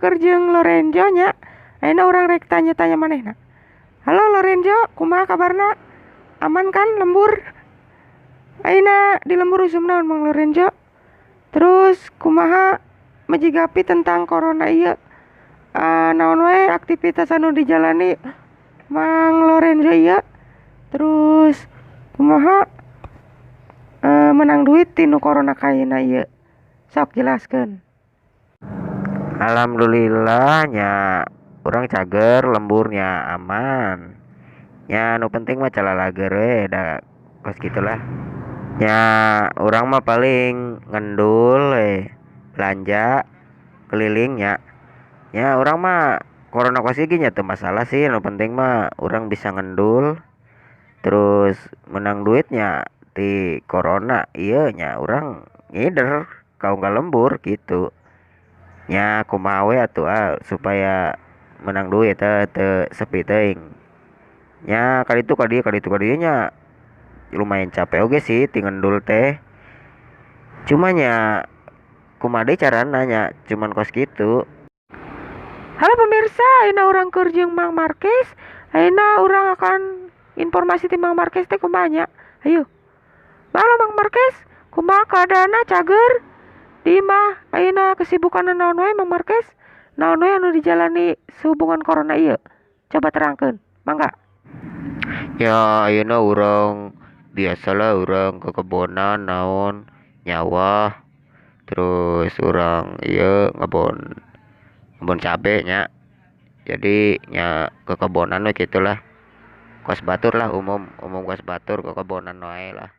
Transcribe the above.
keur jeung Lorenzo nya. Ayeuna urang rek tanya-tanya manehna. Halo Lorenzo, kumaha kabarna? Aman kan lembur? Ayeuna di lembur usum naon, Mang Lorenzo? Terus kumaha menyikapi tentang corona ieu? Naon wae aktivitas anu dijalani Mang Lorenzo ieu? Terus kumaha menang duit tinu corona kayeuna ieu? Sok jelaskeun. Alhamdulillah nya, urang cager, lemburnya aman nya. Nu penting mah calalager we da, kos gitulah nya. Urang mah paling ngendul we, belanja keliling nya. Nya urang mah corona kos ieu nya teu masalah sih, nu penting mah urang bisa ngendul terus menang duitnya ti corona ieu nya. Urang ngider ka unggal lembur gitu nya, kumaha we atuh ah supaya menang duit teh, teu sepi teuing nya, kaditu ka dieu, kaditu ka dieu nya. Lumayan capek oge sih ti ngendul teh, cuma nya kumaha deui carana nya, cuman kos kitu. Halo pemirsa, ayeuna urang keur jeung Mang Marquez. Ayeuna urang akan informasi ti Mang Marquez teh kumaha nya. Hayu. Halo Mang Marquez, kumaha keadaanna, cager? Di imah ayeuna kesibukan naon wae, Mang Marquez? Naon wae anu dijalani sehubungan corona ieu? Coba terangkeun, mangga. Ya, ayeuna urang biasalah, urang ke kebonan, naon, nyawah, terus urang ieu ngebon, ngebon cabe nya. Jadi nya ke kebonan we gitulah, kos batur lah, umum umum kos batur, ke kebonan wae lah.